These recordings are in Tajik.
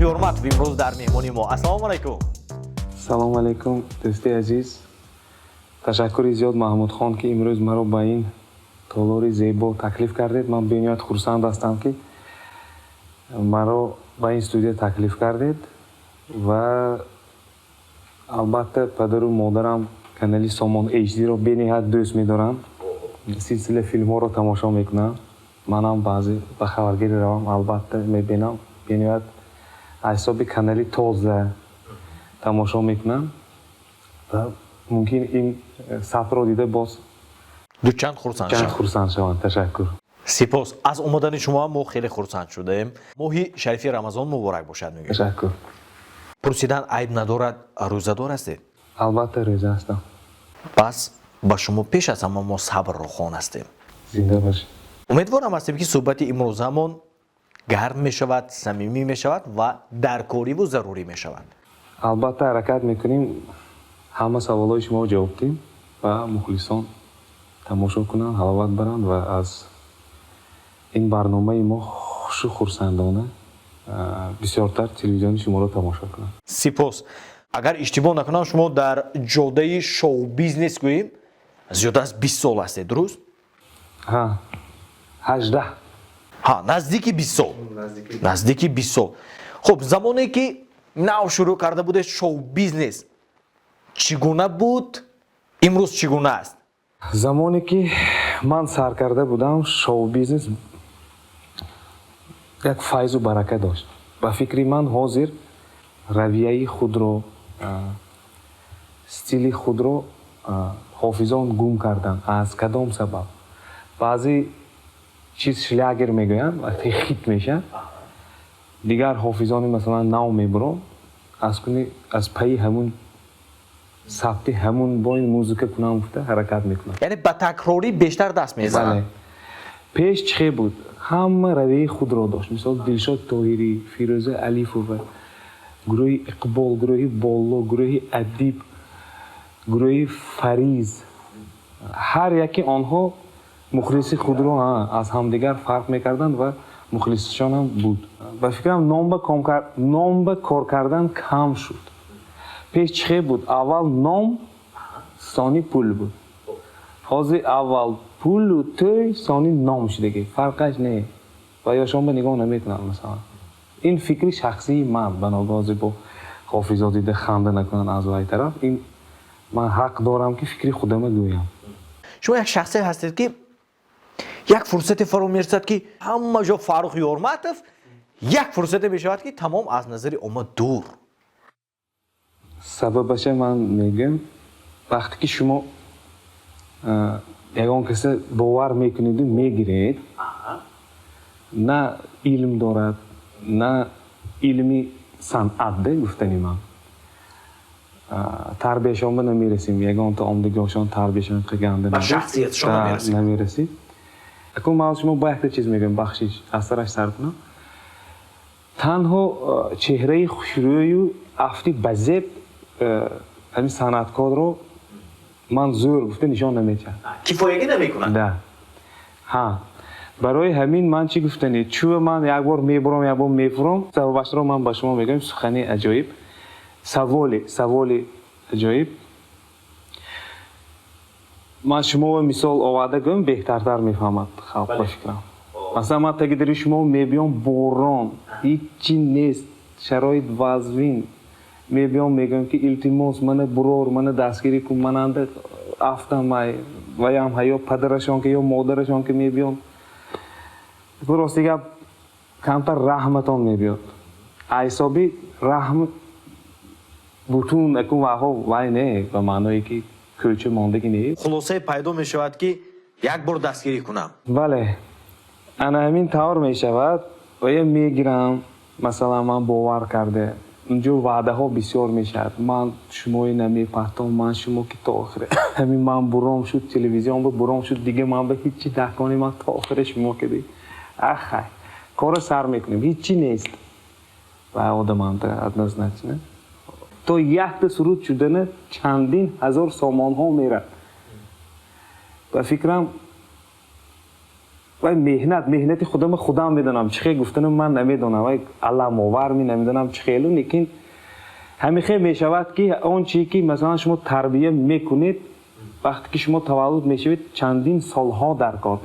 Ёрматов имрӯз дар меҳмони мо. Ассалому алайкум. Салом алейкум, дӯсти азиз. Ташаккури зиёд, Маҳмудхон, ки имрӯз маро ба ин толори зебо таклиф кардед. Ман бениҳоят хурсанд ҳастам, ки маро ба ин студия таклиф кардед. Ва албатта, падару модарам канали Сомон HD-ро бениҳоят дӯст медоранд, силсила филмҳоро тамошо мекунанд. Манам баъзе ба хабаргирӣ равам, албатта, мебинам. Бениҳоят аз ҳисоби канали тоза тамошо мекунам ва мумкин ин сабтро дида боз дучанд хурсанд чанд шавам. Хурсанд шаванд. Ташаккур. Сипос. Аз омадани шумо мо хеле хурсанд шудаем. Моҳи шарифи Рамазон муборак бошад, мегӯем. Ташаккур. Пурсидан айб надорад, рӯзадор ҳастед? Албатта, рӯза ҳастам. Пас ба шумо пеш аз ҳама мо сабрро хоҳон ҳастем. Зинда бошед. Умедворам ҳастем, ки суҳбати имрӯзамон гарм мешавад, самимӣ мешавад ва даркориву зарурӣ мешавад. Албатта, ҳаракат мекунем, ҳама саволҳои шуморо ҷавоб диҳем ва мухлисон тамошо кунанд, ҳаловат баранд ва аз ин барномаи мо хушу хурсандона бисёртар телевизиони шуморо тамошо кунанд. Сипос. Агар иштибоҳ накунам, шумо дар ҷодаи шоу-бизнес, гӯем, зиёда аз 20 сол ҳастед, дуруст? Ҳа, 18. Ҳа, наздики 20 сол, наздики 20 сол. Хуб, замоне ки нав шурӯъ карда будед шоу-бизнес, чӣ гуна буд, имрӯз чӣ гуна аст? Замоне ки ман сар карда будам шоу-бизнес, як файзу барака дошт, ба фикри ман. Ҳозир равияи худро, стили худро ҳофизон гум карданд. Аз кадом сабаб? Баъзе чиз шлягер мегӯянд, вақте хит мешавад, дигар ҳофизони, масалан, нав мебурон, аз куни аз пайи ҳамун сабти ҳамун бо ин музыка кунам гуфта ҳаракат мекунанд. Яъне ба такрорӣ бештар даст мезананд. Бале. Пеш чӣ хел буд? Ҳама равияи худро дошт. Мисол, Дилшод Тоҳирӣ, Фирӯза Алифова, гурӯҳи Иқбол, гурӯҳи Болло, гурӯҳи Адиб, гурӯҳи Фариз. Ҳар яке онҳо мухлиси худро аз ҳамдигар фарқ мекарданд ва мухлисшон ҳам буд. Ба фикрам, ном ба кор кардан кам шуд. Пеш чӣ хел буд? Аввал ном, сони пул буд. Ҳозир аввал пулу тӯй, сони ном шудагӣ. Фарқаш не ва ё шон ба нигоҳ намекунанд. Масалан, ин фикри шахсии ман, ба ногоҳ бо ҳофизо дида ханда накунанд аз вай тараф. Ин ман ҳақ дорам, ки фикри худама гӯям. Шумо як шахсе ҳастед, ки як фурсате фаро мерасад, ки ҳама ҷо Фаррух Ёрматов, як фурсате мешавад, ки тамом аз назари омма дур. Сабабаша ман мегӯям. Вақте ки шумо ягон каса бовар мекунеду мегиред, на илм дорад, на илми санъат, де гуфтани ман, тарбияшон ба намерасем, ягонта омдагиҳошон тарбияшон қиганда Ба шахсиятшон намерасем. Намерасид. Акун ман шумо бо якта чиз мегӯям, бахшиш, аз сараш сар кунам. Танҳо чеҳраи хушрӯю афти ба зеб ҳамин санъаткорро ман зӯр гуфта нишон наметиҳад. Кифоягӣ намекунад. Да, ҳа. Барои ҳамин ман чӣ гуфтанӣ, чӯ ман як бор мебурам, як бор мефурам. Сабабашро ман ба шумо мегӯям. Сухани аҷоиб, саволи аҷоиб. Ман шуморо мисол оварда гӯям, беҳтартар мефаҳмад халқ, ба фикрам. Масалан, ман таги дари шумо мебиём, борон, ҳиччи нест, шароит вазвин. Мебиём, мегӯям, ки илтимос, мана бурор, мана дастгирӣ кун, мананда афтам ай ваям ҳа, ё падарашон ки, ё модарашон ки мебиён. Рости гап, камтар раҳматон мебиёд. Ҳисоби раҳм бутун акун ваҳо вай не, ба маъное ки кӯча мондагӣ не. Хулосае пайдо мешавад, ки як бор дастгирӣ кунам. Бале, ана ҳамин тавр мешавад. Ва мегирам, масалан, ман бовар карда, унҷо ваъдаҳо бисёр мешавад: ман шумои намепартом, ман шумо ки то охире ҳамин ман буром шуд, телевизион ба буром шуд, дига ман ба ҳичи даҳкони, ман то охире шумо киди. Ахай, корро сар мекунем, ҳичи нест ва одаманда однозначно то якта суруд шудана чандин ҳазор сомонҳо мерад, ба фикрам. Вай меҳнат, меҳнати худама худам медонам. Чӣ хел гуфтанам ман намедонам. Вай аламовар ми намедонам чӣ хелу, лекин ҳамихел мешавад, ки он чие ки, масалан, шумо тарбия мекунед, вақте ки шумо таваллуд мешавед, чандин солҳо дар кор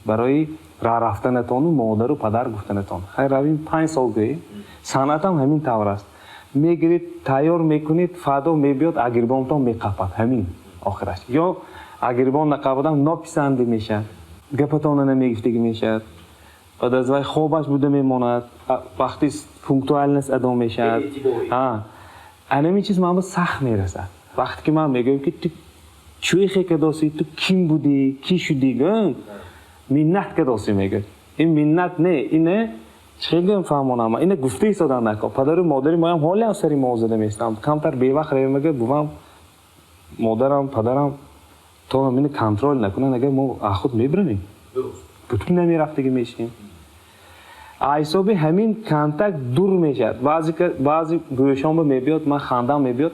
барои раҳ рафтанатону модару падар гуфтанатон. Хайр, равим, 5 сол гӯем. Санъатам ҳамин тавр аст: мегиред, тайёр мекунед, фардо мебиёд, агирбонтон меқапад. Ҳамин охираш. Ё агирбон нақападам, нописандӣ мешавад, гапатона намегифтагӣ мешавад. Баъд аз вай хобаш буда мемонад, вақти пунктуальность адо мешавад. Анамин чиз манба сахт мерасад. Вақте ки ман мегӯям, ки ту чӯи хе кадосӣ, ту ким будӣ, кӣ шудӣ, гӯм, миннат кадосӣ мегӯяд. Ин миннат не, ине чӣ гӯям, фаҳмонам, ина гуфта истодан нако. Падару модари моям ҳолиам сари мо зада местам. Камтар бевақт равем, мегӯяд, бувам, модарам, падарам то ҳамина контроль накунанд, агар мо аз худ мебиравем, бутун намерафтагӣ мешинем. Ҳисоби ҳамин контакт дур мешавад. Баъзе гӯшонба мебиёд, ман хандам мебиёд: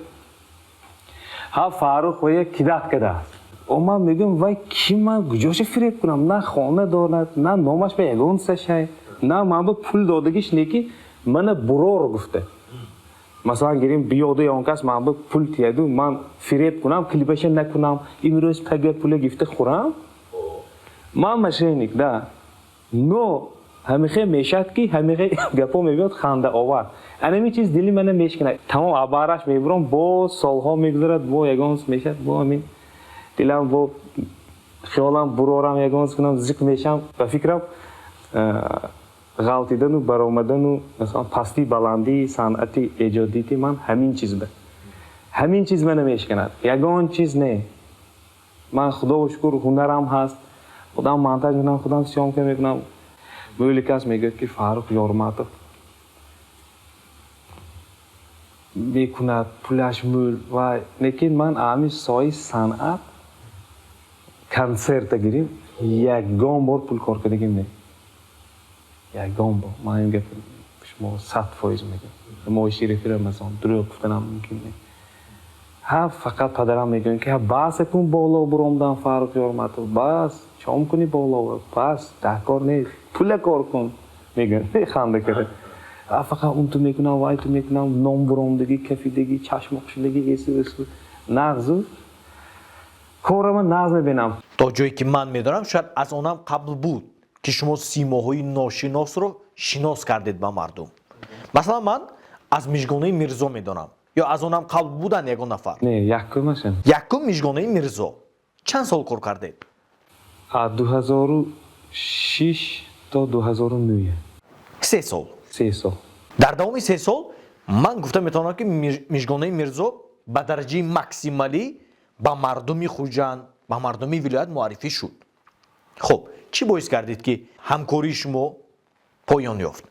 ҳа, Фаррух вая кидать кардааст. О, ман мегӯям, вай ки, ман куҷоша фиреб кунам? На хона дорад, на номаш ба ягон сашай, на ман ба пул додагиш не, ки мана бурор гуфта. Масалан, гирем, биёда он кас ман ба пул тияду, ман фиреб кунам, клипаша накунам, имрӯз пага пула гифта хӯрам. Ман мошенник да? Но ҳамихе мешавад, ки ҳамихе гапо мебиёд, хандаовар. Анами чиз дили мана мешканад. Тамом, абараш мебурам, боз солҳо мегузарад, бо ягон мешавад, бо ҳамин дилам, бо хиёлам бурорам, ягон кунам, зиқ мешам. Ба фикрам, ғалтидану баромадану, масалан, пастии баландии санъати эҷодити ман ҳамин чиз ба ҳамин чиз мана мешканад, ягон чиз не. Ман, худоро шукр, ҳунарам ҳаст, худам монтаж мекунам, худам съёмка мекунам. Мӯли кас мегӯяд, ки Фаррух Ёрматов мекунад, пулаш мӯл ва, лекин ман ҳамин соҳаи санъат, консерта гирим, ягон бор пул кор кардагим не, ягон бор. Ман ин гап шумо 100% мегӯям, моҳи шарифи Рамазон, дурӯғ гуфтанам мумкин не. Ҳа, фақат падарам мегӯянд, ки бас кун боло буромдан, Фаррух Ёрматов, бас чом кунӣ боло, бас дар кор нест, пула кор кун, мегӯянд ханда карда. Фақат он ту мекунам, вай ту мекунам, ном буромдагӣ, кафидагӣ, чашмоқ шудагӣ, эсу эсу нағзу корама нағз мебинам. То ҷое ки ман медонам, шояд аз онам қабл буд, ки шумо симоҳои ношиносро шинос кардед ба мардум. Масалан, ман аз Мижгонаи Мирзо медонам. Ё аз онам қабл буданд ягон нафар? Не, якумашам. Якум Мижгонаи Мирзо. Чанд сол кор кардед? Аз 2006 то 2009. 3 сол. 3 сол. Дар давоми 3 сол ман гуфта метавонам, ки Мижгонаи Мирзо ба дараҷаи максималӣ ба мардуми Хуҷанд, ба мардуми вилоят муаррифӣ шуд. Хуб, чӣ боис кардед, ки ҳамкории шумо поён ёфт?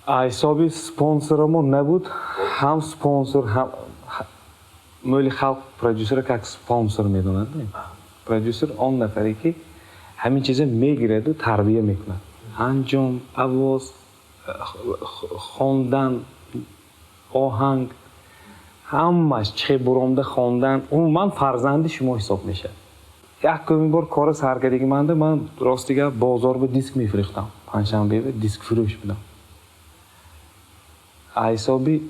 Ҳисоби спонсорамо набуд. Ҳам спонсор, ҳам мӯли халқ продюсера как спонсор медонад. Продюсер он нафаре, ки ҳамин чиза мегираду тарбия мекунад: анҷом, овоз, хондан, оҳанг, ҳамаш чихе буромда хондан, умуман фарзанди шумо ҳисоб мешавад. Якумин бор кора саркардагӣ манда, ман, рости гап, бозор ба диск мефурӯхтам, панҷшанбе диск фурӯш будам. Ҳисоби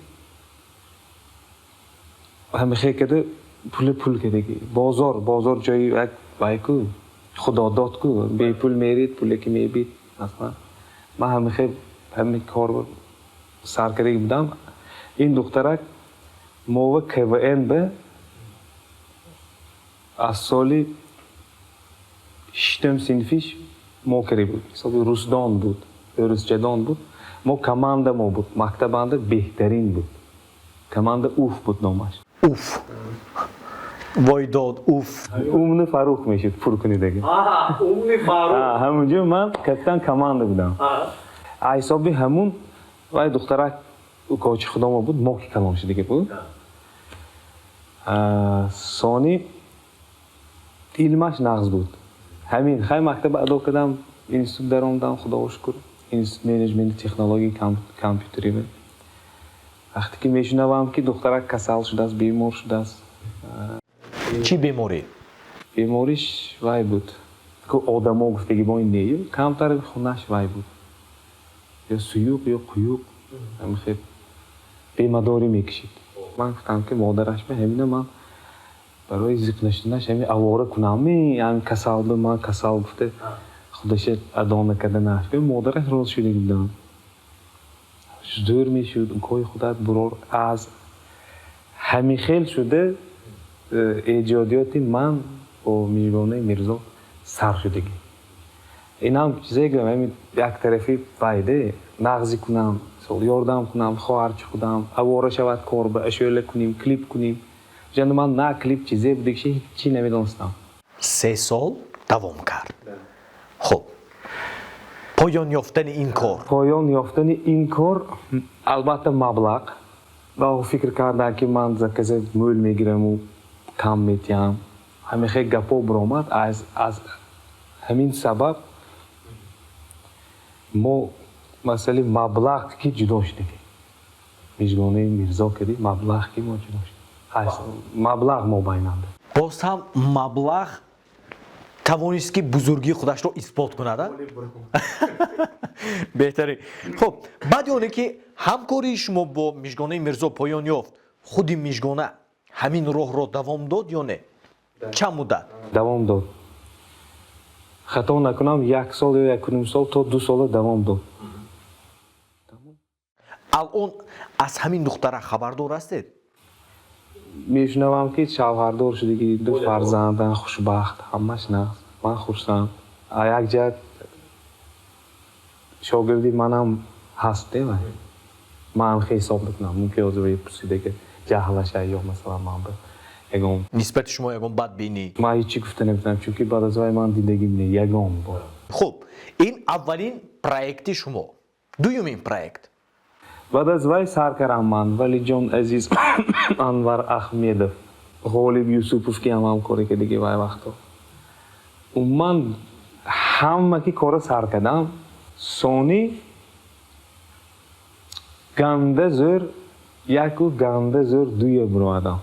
ҳамихе када пули пул кардагӣ. Бозор ҷои як вайку худодод ку, бепул мерид, пуле ки мебид. Масалан, ман ҳамихе ҳами кор сар кардагӣ будам. Ин духтарак мова КВН б аз соли шиштум синфиш мо карӣ буд, ҳисоби русдон буд, русчадон буд. Мо команда мо буд, мактабанда беҳтарин буд, команда Уф буд номаш. Уф, войдод, уф. Умный Фаррух мешуд пур кунидага. Умный Фаррух. Ҳамунҷо ман капитан команда будам. Ҳисоби ҳамун вай духтарак укочи худомо буд, мо ки калон шудагӣ буд. Сони илмаш нағз буд. Ҳамин хай мактаба адо кардам, институт даромадам, худоро шукр, институт менеҷменти технологияи компютерӣ буд. Вақте ки мешунавам, ки духтарак касал шудааст, бемор шудааст. Чӣ беморӣ? Бемориш вай буд, одамо гуфтаги бо ин нею, камтар хунаш вай буд, ё суюқ, ё қуюқ, ҳамихел бемадорӣ мекашид. Ман гуфтам, ки модараш ба ҳамина ман барои зиқ нашуданаш ҳами авора кунам, ҳами касал ба ман касал гуфта худаша адо накарданаш. Модараш роз шуда будам, зӯр мешуд, укои худат бурор. Аз ҳамихел шуда эҷодиёти ман бо Мижгонаи Мирзо сар шудагӣ. Инам чизе гӯям, ҳами як тарафи вайде нағзӣ кунам, ёрдам кунам хоҳарчи худам, авора шавад, кор ба ашӯла кунем, клип кунем. Ҷанда ман на клип чизе будагиша ҳиччи намедонистам. 3 сол давом кард. Хуб, поён ёфтани ин кор? Поён ёфтани ин кор, албатта, маблағ ва фикр кардам, ки ман заказа мӯл мегираму кам метиҳам, ҳамихел гапҳо биромад. Аз ҳамин сабаб мо масъалаи маблағ ки ҷудо шудем, Мижгонаи Мирзо кардӣ, маблағ ки мо ҷудо шудем, маблағ мо байнанда. Боз ҳам маблағ тавонист, ки бузургии худашро исбот кунад. Беҳтарин. Хуб, баъди оне ки ҳамкории шумо бо Мижгонаи Мирзо поён ёфт, худи Мижгона ҳамин роҳро давом дод ё не? Чанд муддат? Давом дод. Хато накунам, як сол ё 1,5 сол то 2 сола давом дод. Алон аз ҳамин духтара хабардор ҳастед? Мешунавам, ки шавҳардор шудагӣ, ду фарзандан, хушбахт, ҳамаш нағз, ман хурсанд. Як ҷиҳат шогирди манам ҳаст, вай ман хе ҳисоб мекунам. Мумкин ҳозир пурсида, ки ҷаҳлаша ё масалан ман ба ягон нисбати шумо ягон бадбинӣ. Ман ҳечи гуфта наметавонам, чунки баъд аз вай ман дидагим не ягон бор. Хуб, ин аввалин проекти шумо. Дуюмин проект? Баъд аз вай сар кардам ман Валиҷон Азиз, Анвар Ахмедов, Ғолиб Юсупов, ки ҳам ҳамкорӣ кардиги вай вақто. Умуман, ҳама ки кора сар кардам, сони ганда зӯр яку ганда зӯр дуя буромадам.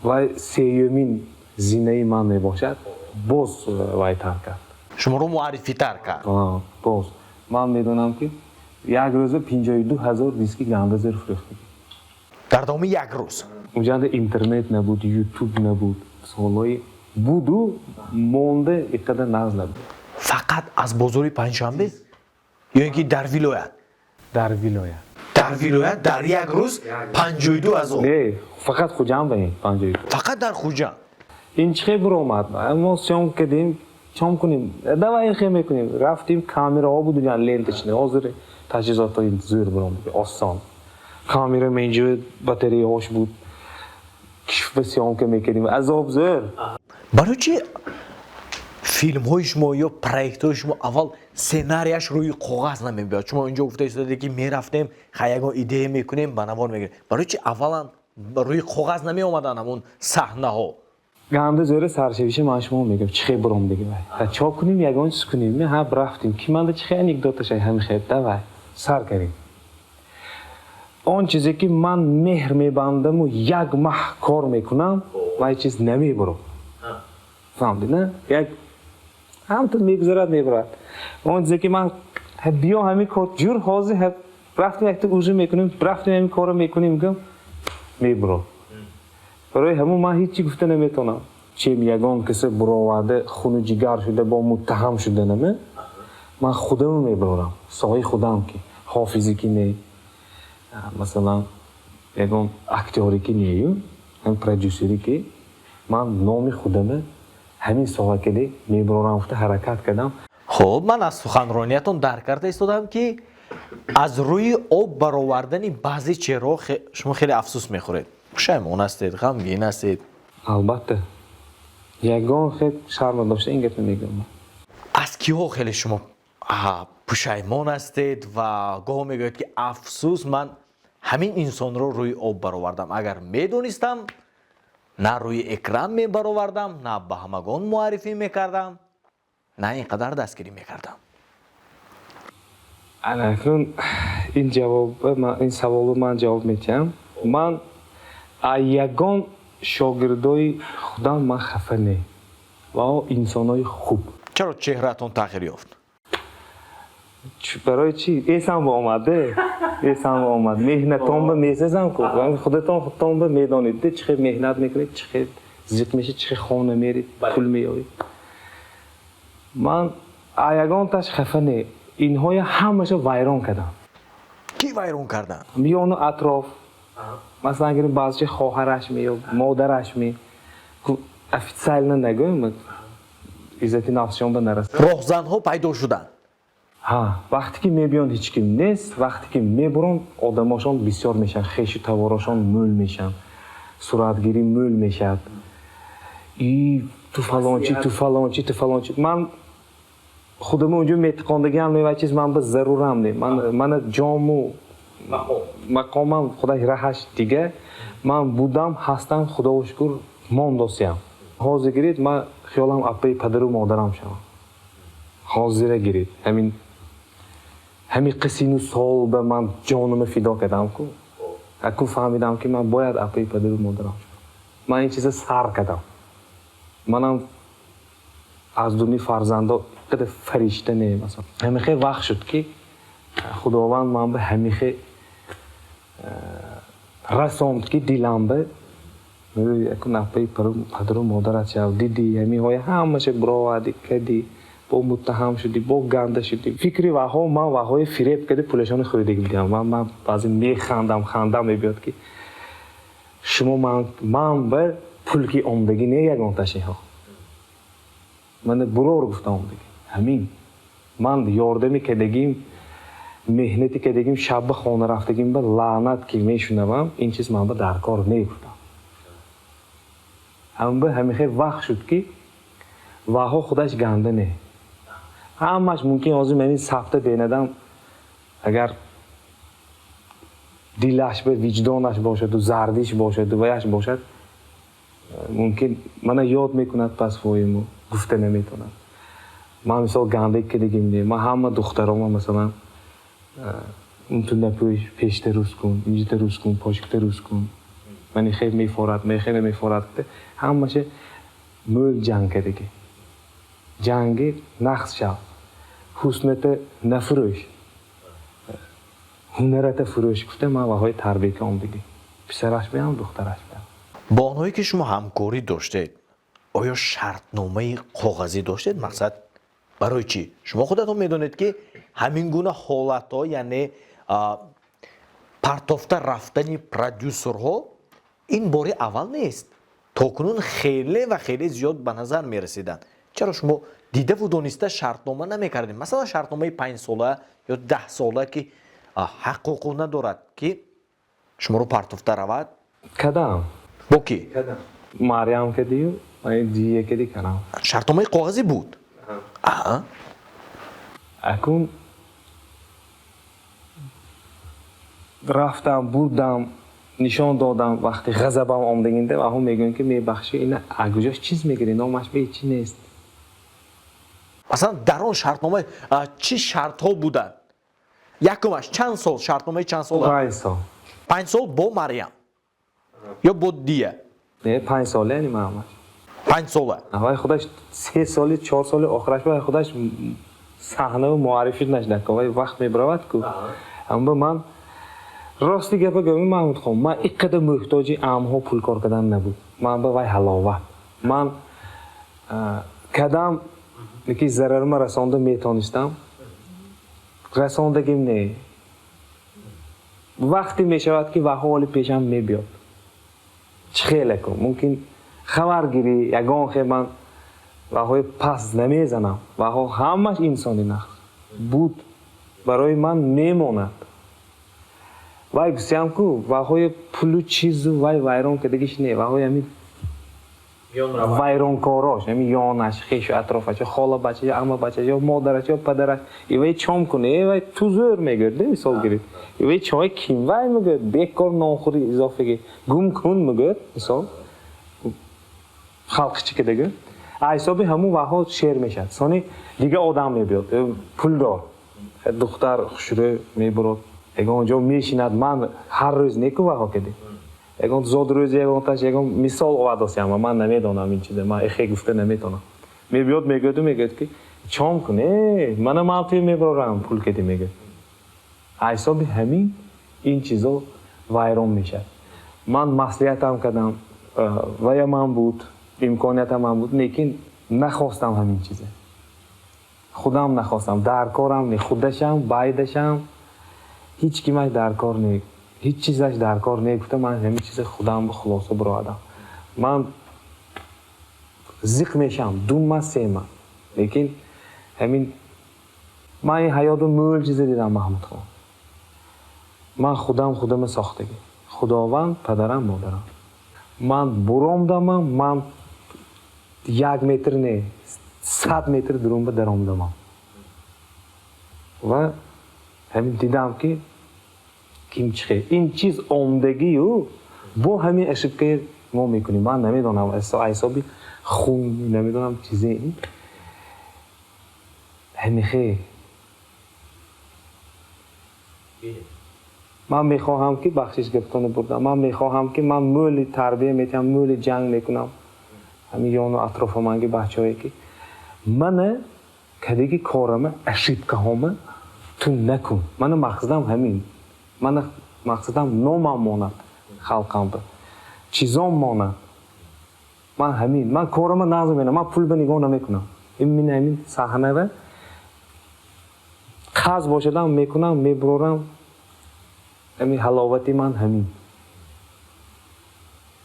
Вай сеюмин зинаи ман мебошад. Боз вайтар кард. Шуморо муаррифитар кард. Боз ман медонам, ки як рӯза 52 000 диски ганда зӯр фурӯхтагӣ. Дар давоми як рӯз? Уҷанда интернет набуд, Ютуб набуд, солҳои буду монда иқадар нағз набуд. Фақат аз бозори Панҷшанбе ё ин ки дар вилоят? Дар вилоят. Дар вилоят дар як рӯз 52 000? Не, фақат Хуҷанд ба ин 52. Фақат дар Хуҷанд. Ин чӣ хел буромад? Мо съёмка кардем, чом кунем, давай, ин хел мекунем. Рафтем, камераҳо буд уҷан, ленточный. Ҳозир таҷҳизотҳои зӯр буромад, осон. Камера менҷо, батареяҳош буд, кишфа съёмка мекардем, азоб зӯр. Барои чи филмҳои шумо ё проектҳои шумо аввал сценарияш рӯи коғаз намебиёд? Шумо инҷо гуфта истодаед, ки мерафтем, хай, ягон идея мекунем, ба навор мегирем. Барои чи аввалан рӯи коғаз намеомаданд ҳамун саҳнаҳо? Ганда зӯра саршавиша ман шумо мегӯям, чӣ хел буром диги вай. Чо кунем, ягон чиз кунем. Ҳа, рафтем, ки манда чӣ хел анекдоташа, ҳами хел, давай сар кардем. Он чизе ки ман меҳр мебандаму як маҳ кор мекунам, вай чиз намебурам, фаҳмдед на? Як ҳамтун мегузарад, мебурад. Он чизе ки ман биё ҳамин кор ҷур, ҳозир рафтем, якта ужин мекунем, рафтем, ҳамин корро мекунем, гам мебурам. Барои ҳамун ман ҳечи гуфта наметавонам, чем ягон касе буроварда, хуну ҷигар шуда, бо муттаҳам шуданаме, ман худамо мебурорам, соҳаи худам, ки ҳофизе ки не, масалан, ягон актёре ки нею, продюсере ки ман номи худаме ҳамин соҳа каде мебурорам гуфта ҳаракат кардам. Хуб, ман аз суханрониятон дарк карда истодам, ки аз рӯи об баровардани баъзе чеҳраҳо шумо хеле афсӯс мехӯред, пушаймон ҳастед, ғамгин ҳастед. Албатта, ягон хел шарм надошта ин гапа мегӯям. Аз киҳо хеле шумо пушаймон ҳастед ва гоҳо мегӯяд, ки афсӯс, ман ҳамин инсонро рӯи об баровардам, агар медонистам, на рӯи экран мебаровардам, на ба ҳамагон муаррифӣ мекардам, на ин қадар дастгирӣ мекардам? Акнун ин ҷавоб, ин саволро ман ҷавоб медиҳам. Ман ягон Шогирдои худам ман хафа не, ва инсонои хуб. Чаро чеҳраатон тағйир ёфт? Барои чӣ эсам ба омаде, эсам ба омад. Меҳнатон ба месезам ку, худатон худтон ба медонед, чӣ хел меҳнат мекунед, чӣ хел зиқ мешед, чӣ хел хона меред, пул меёбед. Ман ягонташ хафа не, инҳоя ҳамаша вайрон кардам. Кӣ вайрон карданд? Миёну атроф, масалан гирем, баъзечи хоҳараш ме ё модараш ме, официально нагӯем, иззати нафсшон ба нарасад. Роҳзанҳо пайдо шуданд. Ҳа, вақте ки мебиёнд, ҳеҷ ким нест, вақте ки мебуранд, одамошон бисёр мешаванд, хешу таворошон мӯл мешаванд, суратгирӣ мӯл мешавад. И ту фалончи, ту фалончи, ту фалончи. Ман худам унҷо метиқондагиам не, вай чиз ман ба зарурам не. Мана ҷому мақомам худаш раҳаш дига. Ман будам, ҳастам, худоро шукр, мондосиям. Ҳозир гиред, ман хиёлам апаи падару модарам шавам. Ҳозира гиред, ҳамин ҳамин қисину сол ба ман ҷонума фидо кардам ку. Аку фаҳмидам, ки ман бояд апаи падару модарам шавам. Ман ин чиза сар кардам. Манам аз дуни фарзандо қадар фаришта не, масалан. Ҳамихе вақт шуд, ки худованд ман ба ҳамихе расонд, ки дилам ба якун апаи падару модарат шав. Дидӣ, ҳамиҳоя ҳамаша буровардӣ, кардӣ, бо муттаҳам шудӣ, бо ганда шудӣ. Фикри ваҳо, ман ваҳои фиреб карди, пулашонро хӯрдагӣ будиам. Ман баъзе механдам, хандам мебиёд, ки шумо ман ба пул ки омдагӣ не, ягонташиҳо мана бурор гуфта омдагӣ. Ҳамин ман ёрдами кардагим, меҳнати кардагим, шабба хона рафтагим ба лаънат ки мешунавам, ин чиз ман ба даркор не гуфтам. Ҳамба ҳамихе вақт шуд, ки ваҳо худаш ганда не, ҳамаш мумкин. Ҳозир ман сафта бенадам, агар дилаш ба виҷдонаш бошаду зардиш бошаду ваяш бошад, мумкин мана ёд мекунад, пас воиму гуфта наметавонад. Ман мисол гандаи кардагим не. Ман ҳама духтарома, масалан, унту напӯш, пешта рӯз кун, инҷита рӯз кун, пошикта рӯз кун, мани хел мефорад, мехеле мефорад, ҳамаша мӯл ҷанг кардагӣ. Ҷанги нақс шав, ҳусната нафурӯш, ҳунарата фурӯш гуфта ман ваҳои тарбия омдагӣ, писараш биям, духтараш биям. Бо онҳое ки шумо ҳамкорӣ доштед, оё шартномаи коғазӣ доштед? Мақсад барои чӣ? Шумо худатон медонед, ки ҳамин гуна ҳолатҳо, яъне партофта рафтани продюсерҳо, ин бори аввал нест, то кунун хеле ва хеле зиёд ба назар мерасиданд. Чаро шумо дидаву дониста шартнома намекардем, масалан, шартномаи 5сола ё 10сола, ки ҳақуқу надорад, ки шуморо партофта равад? Кадам. Бо кӣ? Марьям кадию дие кади кардам. Шартномаи коғазӣ буд? Акун рафтам, бурдам, нишон додам. Вақти ғазабам омдагинда ваҳо мегӯянд, ки мебахшӣ, ина агуҷош чиз мегирӣ, номаш ба ҳечи нест. Масалан, дар он шартнома чӣ шартҳо буданд? Якумаш, чанд сол, шартномаи чанд сола? 5 сол. 5 сол бо Марьям ё бо Дия? Не, 5 сола, яъне маҳамаш. 5сола. Вай худаш 3 соли, 4 соли охираш вай худаш саҳнаву муаррифӣ нашуда, вай вақт мебаравад ку. Амба ман рости гапа гӯям, Маҳмудхон, ман ин қадар муҳтоҷи амҳо пул кор кардан набуд. Ман ба вай ҳаловат ман кадам ки зарарма расонда метонистам, расондагим не. Вақте мешавад, ки ваҳо ҳоли пешам мебиёд, чӣ хеле ку мумкин хабаргирӣ ягон хе, ман ваҳои пас намезанам. Ваҳо ҳамаш инсони нақс буд, барои ман мемонад. Вай гуфтиам ку, ваҳои пулу чизу вай вайрон кардагиш не, ваҳои ҳамин вайронкорош, ҳамин ёнаш, хешу атрофаш, хола бача ё ама бача ё модараш ё падараш. Ивай чом куне, вай ту зӯр мегӯяд, мисол гирид, ивай чой ким вай мегӯяд, бекор нонхӯри изофаги гум кун мегӯяд, мисол халқи чӣ кардагӯ, ҳисоби ҳамун ваҳо шер мешавад. Сони дига одам мебиёд, пулдор, духтар хушрӯ мебурод, ягон ҷо мешинад. Ман ҳар рӯз неку ваҳо кардем. Ягон зодрӯзи ягонташ, ягон мисол овардосиам, ман намедонам ин чиза, ман эхе гуфта наметонам. Мебиёд, мегӯяду мегӯяд, ки чом кун, мана ман туй мебарорам, пул кеди, мегӯяд. Ҳисоби ҳамин ин чизо вайрон мешавад. Ман маслиҳатам кардам, вая ман буд, имкониятам ман буд, лекин нахостам ҳамин чиза. Худам нахостам, даркорам не, худашам, байдашам, ҳеҷ кимаш даркор не, ҳеҷ чизаш даркор не, гуфта ман ҳамин чиза худам хулоса баровардам. Ман зиқ мешавам 2 ма, 3 ма, лекин ҳамин ман ин ҳаёту мӯл чиза дидам, Маҳмудхон. Ман худам худама сохтагӣ. Худованд, падарам, модарам. Ман буромдамам, ман 1 метр не, 100 метр дурумба даромдамам. Ва ҳамин дидам, ки ким чихе. Ин чиз омдагию бо ҳамин ошибкаи мо мекунем. Ман намедонам, ҳисоби хун, намедонам чизе. Ҳамихе. Ман мехоҳам, ки бахшиш гаптонро бурдам. Ман мехоҳам, ки ман мӯли тарбия метиҳам, мӯли ҷанг мекунам. Ҳамин ёну атрофа манги бачаҳое, ки мана кадиги корама, ошибкаҳома ту накун. Мана мақсадам ҳамин. Мана мақсадам номам монад халқамба. Чизом монад. Ман ҳамин. Ман корама нағз мебинам. Ман пул ба нигоҳ намекунам. Ин мин ҳамин саҳнава қарз бошадам мекунам, мебурорам. Ҳамин ҳаловати ман ҳамин.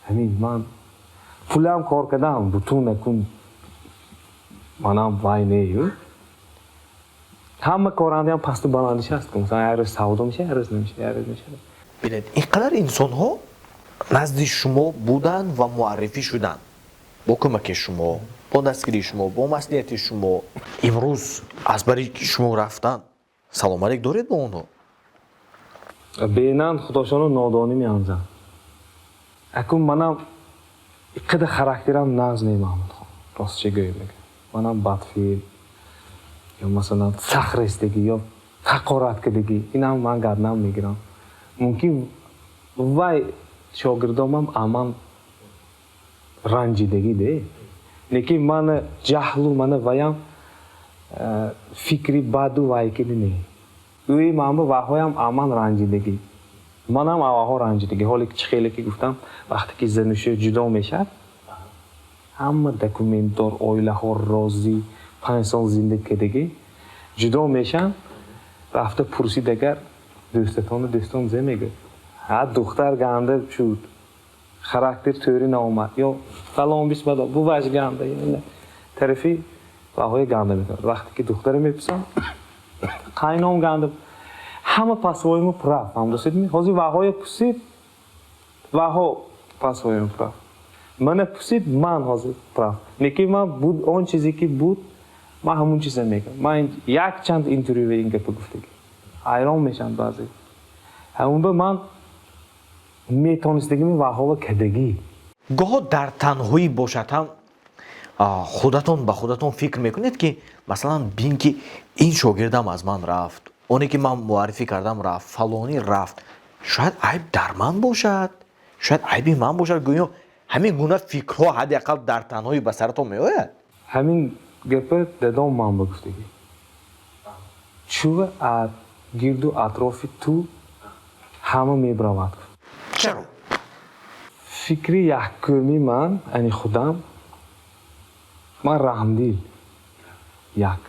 Ҳамин ман пулам кор кардам, бутун накун. Манам вай нею. Ҳама корандаам пасту баландиш аст. Масалан, як рӯз савдо мешавад, як рӯз намешавад, як рӯз мешавад. Бинед, ин қадар инсонҳо назди шумо буданд ва муаррифӣ шуданд бо кӯмаки шумо, бо дастгирии шумо, бо маслиҳати шумо. Имрӯз аз бари шумо рафтан, салом алейк доред бо онҳо? Бенан худошоно нодонӣ меанзанд. Акун манам иққадар характерам нағз не, Маҳмудхон. Ростча гӯем мегӯям. Манам бадфеъл ё масалан сахрестагӣ ё ҳақорат кардагӣ, инам ман гарнам мегирам. Мумкин вай шогирдомам аман ранҷидагӣ де. Лекин мана ҷаҳлу мана ваям фикри баду вайкиди не. Ӯи манба ваҳоям аман ранҷидагӣ. Манам аваҳо ранҷидагӣ. Ҳоле ки чӣ хеле ки гуфтам, вақте ки занушӯ ҷудо мешавад, ҳама документдор, оилаҳо розӣ, 5 сол зиндагӣ кардагӣ, ҷудо мешаванд, рафта пурсид агар дӯстатону дӯстон зе мегӯяд. Ҳа, духтар ганда шуд, характер тӯри наомад, ё фалон бисмадо, буваш ганда, тарафи ваҳои ганда мекунад. Вақте ки духтара мепурсанд, қайном ганда, ҳама по-своему прав, фаҳмдосед? Ҳозир ваҳоя пурсид, ваҳо по-своему прав. Мана пурсид, ман ҳозир прав. Лекин ман буд он чизе ки буд, ман ҳамун чиза мегӯям. Ман якчанд интервюе ин гапа гуфтагӣ. Ҳайрон мешаванд баъзе. Ҳамун ба ман метонистагими ваҳова кадагӣ. Гоҳо дар танҳоӣ бошад ҳам худатон ба худатон фикр мекунед, ки масалан бин, ки ин шогирдам аз ман рафт, оне ки ман муаррифӣ кардам рафт, фалонӣ рафт, шояд айб дар ман бошад, шояд айби ман бошад, гӯё ҳамин гуна фикрҳо ҳадди ақал дар танҳоӣ ба саратон меояд? Ҳамин гапа дадом ман ба гуфтагӣ. Чува гирду атрофи ту ҳама мебаравад. Чаро? Фикри якуми ман, ани худам, ман раҳмдил. Як.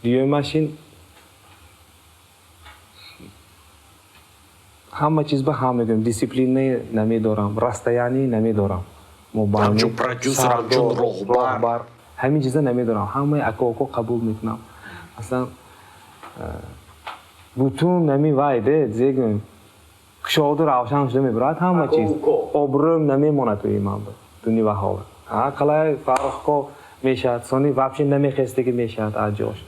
Дуюмаш ин ҳама чиз ба ҳам мегӯям, дисциплина намедорам, расстояние намедорам. Ҳамчун продюсер, ҳамчун роҳбар. Ҳамин чиза намедорам. Ҳамаи ака-уко қабул мекунам. Масалан, бутун ҳамин вай де, зегӯем, кушоду равшан шуда мебарад ҳама чиз. Обрӯм намемонад ӯи ман ба дуни ваҳова. Қалай Фаррухко мешавад, сони вообще намехестагӣ мешавад аз ҷош.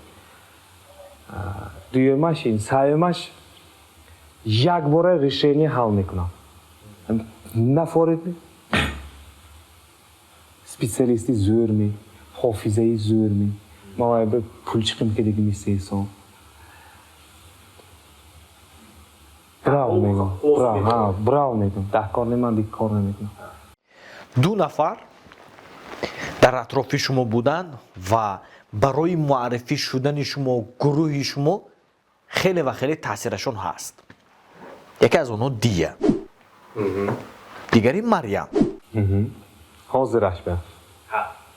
Дуюмаш ин, сеюмаш якбора решение ҳал мекунам. Нафорид специалисти зӯр ми, ҳофизаи зӯр ми. Ма вай ба пулчиқим кардагӣ мисесон. Браво. мегӯм, брав, брав мегӯм, даҳкор не, ман диг кор намекунам. Ду нафар дар атрофи шумо буданд ва барои муаррифӣ шудани шумо, гурӯҳи шумо хеле ва хеле таъсирашон ҳаст. Яке аз онҳо Дия, дигари Марьям. Ҳозираш ба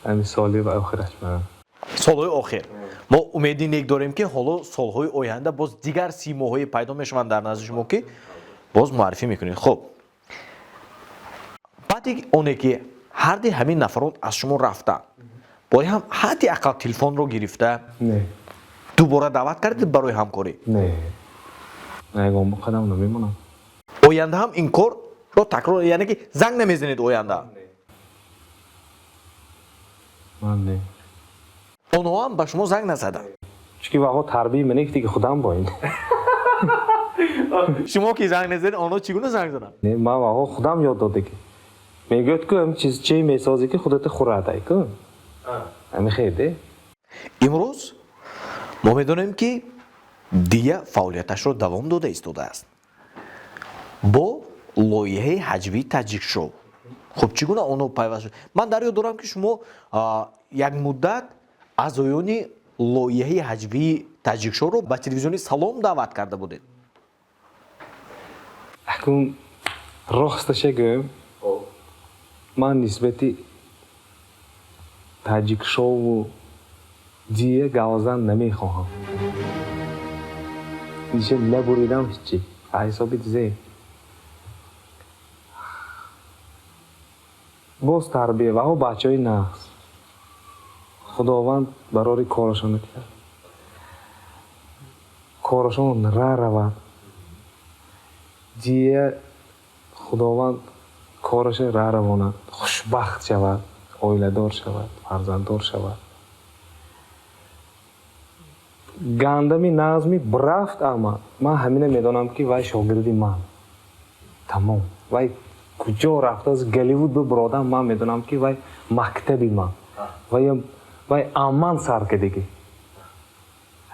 ҳамин соли ва охираш ба. Солҳои охир мо умеди нек дорем, ки ҳоло солҳои оянда боз дигар симоҳое пайдо мешаванд дар назди шумо, ки боз муаррифӣ мекунед. Хуб, баъди оне ки ҳарди ҳамин нафарон аз шумо рафтанд, бояд ҳам ҳадди ақал телефонро гирифта не дубора даъват кардед барои ҳамкорӣ? Не, ягон қадам намемонам. Оянда ҳам ин корро такрор, яъне ки занг намезанед оянда? Ман не. Онҳо ҳам ба шумо занг назаданд? Чунки ваҳо тарбии мане ки худам бо ин. Шумо ки занг назадед, онҳо чӣ гуна занг заданд? Не, ман ваҳо худам ёд дода, ки мегӯяд ку ҳам чиз че месозӣ, ки худата хӯрадай ку, ҳами хеде. Имрӯз мо медонем, ки Дия фаъолияташро давом дода истодааст бо лоиҳаи ҳаҷвии Таҷикшоу. Хуб, чӣ гуна онҳо пайваст шуд? Ман дар ёд дорам, ки шумо як муддат аъзоёни лоиҳаи ҳаҷвии Таҷикшоуро ба телевизиони Салом даъват карда будед. Акун росташа гӯем, ман нисбати Таҷикшоуву Дия гавзан намехоҳам. Иша набуридам ҳичи ҳисоби зе боз тарбия ваҳо бачаҳои нағз, Худованд барори корашонро диҳад, корашон ра равад. Дия Худованд кораша ра равонад, хушбахт шавад, оиладор шавад, фарзанддор шавад. Гандами нағзми брафт, ама ман ҳамина медонам, ки вай шогирди ман тамом. Вай куҷо рафтааст, Голливуд бибуродам, ман медонам, ки вай мактаби ман, вай амман сар кардагӣ.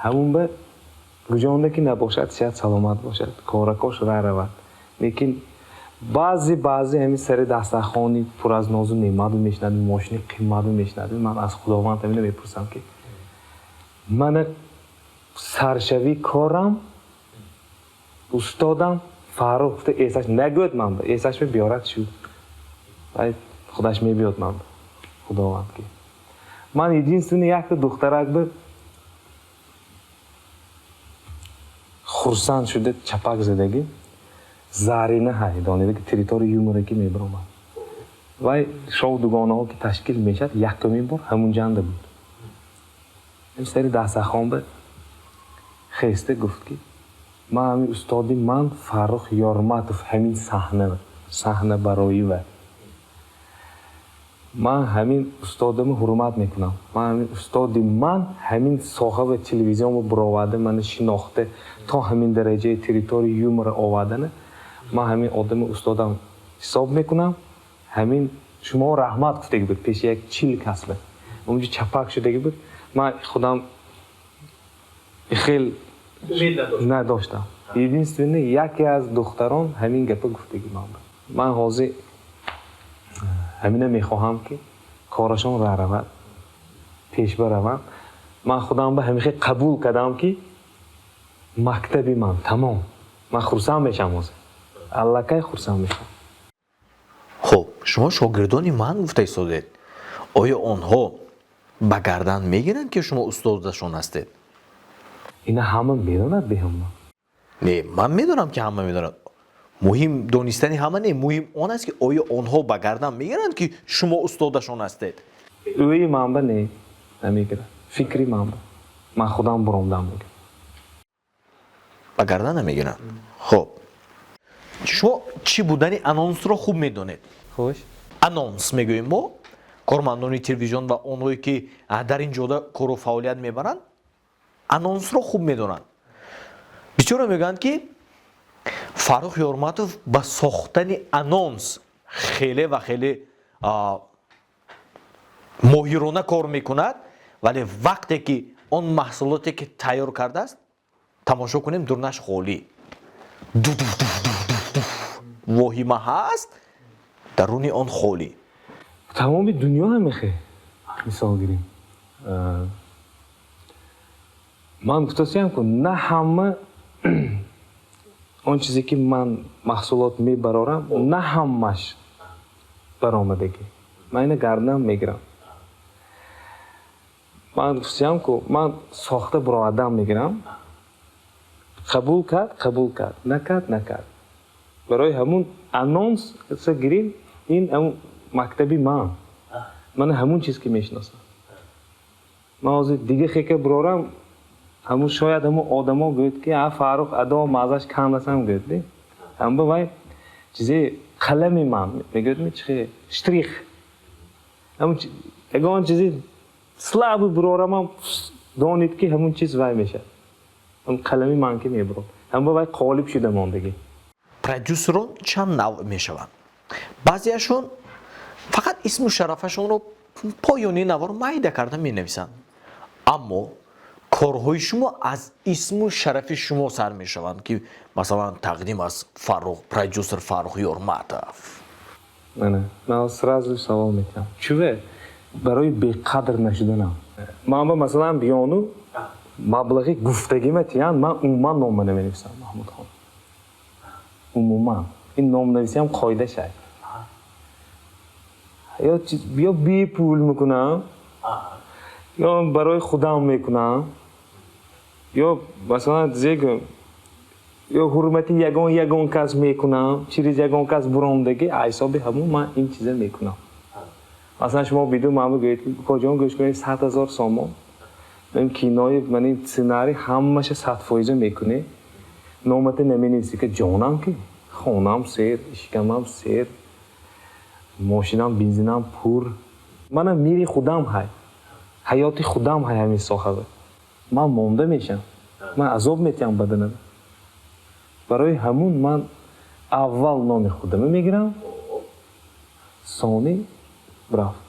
Ҳамун ба куҷонда ки набошад, сиҳат саломат бошад, коракош ра равад. Лекин баъзе баъзе ҳамин сари дастархони пур аз нозу неъмату мешунавем, мошини қимату мешунавем. Ман аз Худованд ҳамина мепурсам, ки мана саршавии корам устодам Фаррух гуфта эсаш нагӯяд, ман ба эсаш биёрад шуд, вай худаш мебиёд. Ман ба Худованд ки ман единственный якта духтарак ба хурсанд шуда чапак задагӣ, Зарина ҳай, донида ки Территория юмора ки мебиромад, вай шоу дугонаҳо ки ташкил мешавад, якумин бор ҳамун ҷанда буд. Сари дастархон ба хеста гуфт, ки ман ҳамин устоди ман Фаррух Ёрматов, ҳамин саҳна барои ва ман ҳамин устодамро ҳурмат мекунам, ман ҳамин устоди ман ҳамин соҳа ва телевизионро буроварда, мана шинохта, то ҳамин дараҷаи Территория юмора овардана, ман ҳамин одами устодам ҳисоб мекунам, ҳамин шумо раҳмат гуфтаги буд пеши як 40 касба. Унҷо чапак шудаги буд. Ман худам хел надоштам. Единственный яке аз духтарон ҳамин гапа гуфтаги ман буд. Ман ҳозир ҳамина мехоҳам, ки корашон ра равад, пеш бараванд. Ман худам ба ҳамин хел қабул кардам, ки мактаби ман тамом. Ман хурсанд мешавам, ҳозир аллакай хурсанд мешавам. Хуб, шумо шогирдони ман гуфта истодед. Оё онҳо ба гардан мегиранд, ки шумо устодашон ҳастед? Ина ҳама медонад беҳама. Не, ман медонам, ки ҳама медонад. Муҳим донистани ҳама не, муҳим он аст, ки оё онҳо ба гардан мегиранд, ки шумо устодашон ҳастед? Ӯи манба не, намегирад. Фикри манба ман худам буромдам мегирад. Ба гардан намегиранд. Хуб, шумо чӣ будани анонсро хуб медонед. Хуш. Анонс мегӯем мо, кормандони телевизион ва онҳое ки дар ин ҷода кору фаъолият мебаранд, анонсро хуб медонанд. Бисёре мегӯянд, ки Фаррух Ёрматов ба сохтани анонс хеле ва хеле моҳирона кор мекунад, вале вақте ки он маҳсулоте ки тайёр кардааст тамошо кунем, дурнаш холӣ. Воҳима ҳаст, даруни он холӣ. Тамоми дунё ҳамихе. Мисол гирем. Ман гуфтасиям ку на ҳама он чизе ки ман маҳсулот мебарорам, на ҳамаш баромадагӣ. Ман ина гарданам мегирам. Ман гуфтасиям ку ман сохта бароадам мегирам. Қабул кард, қабул кард, накард, накард. Барои ҳамун анонс гирем, ин ҳамун мактаби ман. Ман ҳамун чиз ки мешиносам. Ман ҳозир дига хека бирорам, ҳамун шояд ҳамун одамо гӯяд ки а Фаррух адо мазаш кандасам гӯяд, не? Ҳамба вай чизе қалами ман мегӯяд, ми чихе штрих. Ҳамун ягон чизи слабый бирорамам, донед ки ҳамун чиз вай мешавад. Ҳамун қалами ман ки мебирод. Ҳамба вай қолиб шуда мондагӣ. Продюсерон чанд навъ мешаванд. Баъзеашон фақат исму шарафашонро поёни навор майда карда менависанд. Аммо корҳои шумо аз исму шарафи шумо сар мешаванд, ки масалан тақдим аз Фаррух, продюсер Фаррух Ёрматов. Не, ман сразу савол метиҳам. Чуве барои беқадр нашуданам. Ман ба масалан биёну маблағи гуфтагима тиян, ман умуман нома наменависам, Маҳмудхон. Умуман. Ин номнависиам қоида шай. Ё бепул мекунам, ё барои худам мекунам, ё масалан зегӯм, ё ҳурмати ягон кас мекунам, через ягон кас буромдагӣ, ҳисоби ҳамун ман ин чиза мекунам. Масалан шумо биду ман бигӯед ки коҷон гӯш кунед 100 000 сомон, ман кинои ман ин сценарий ҳамаша 100% мекунӣ, номата наменависӣ ки ҷонам ки хонам сер, шикамам сер, мошинам бензинам пур. Манам мири худам ҳай, ҳаёти худам ҳай ҳамин соҳава. Ман монда мешам, ман азоб метиҳам баданам. Барои ҳамун ман аввал номи худама мегирам, сони брафт.